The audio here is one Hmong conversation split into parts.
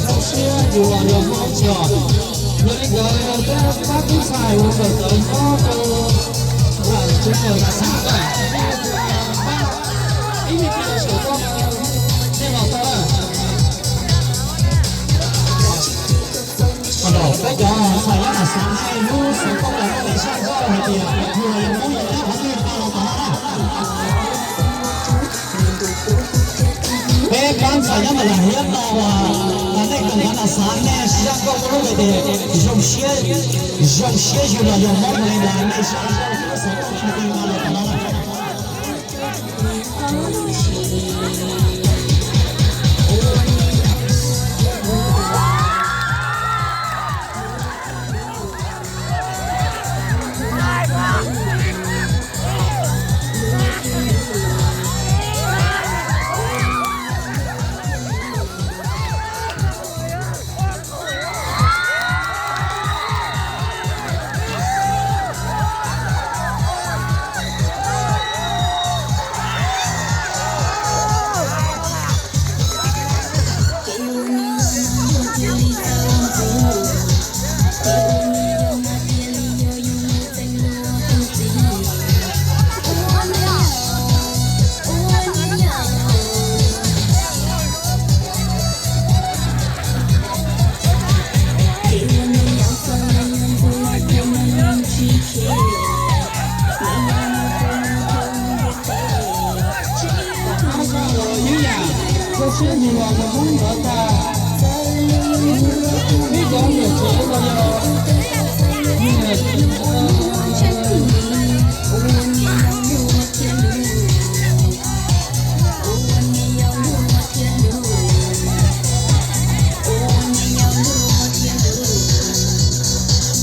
Zoo siab yus los yog Hmoob tso. Yog li ntawd peb pab tub ntxhais uas tawm ntawv nyob rau nram tsev chaw Nam Xav na, pab ib me pliag saum toj nej los tau na. Qhov no peb cov ntxhais nyob Nam Xav nej lub xov tooj los nej zaj nkauj hais tias tus yog Hmoob yog dab qhov twg tau los tau na. Peb pab ntxhais nyob ntawm Lam Hiab no uas nej kawm ntawv Nam Xav nej zaj nkauj muaj lub npe tias zoo siab, zoo siab yus los yog Hmoob li ntawd nej zaj nkauj lub xov tooj hais tias los tau na. Ib yam, koj siab ntsws los yog Hmoob ntawd tas, ib cov niam tsev los yog niam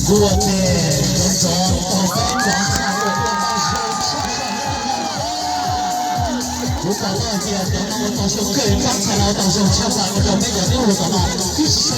Nkuaj tes nrov nrov rau peb cov ntxhais uas tau zoo tshaj plaws. Kuv xav hais tias cov no ua tau zoo kawg, pab ntxhais no ua tau zoo tshaj plaws rau peb cov tub hluas tom no. Ib sim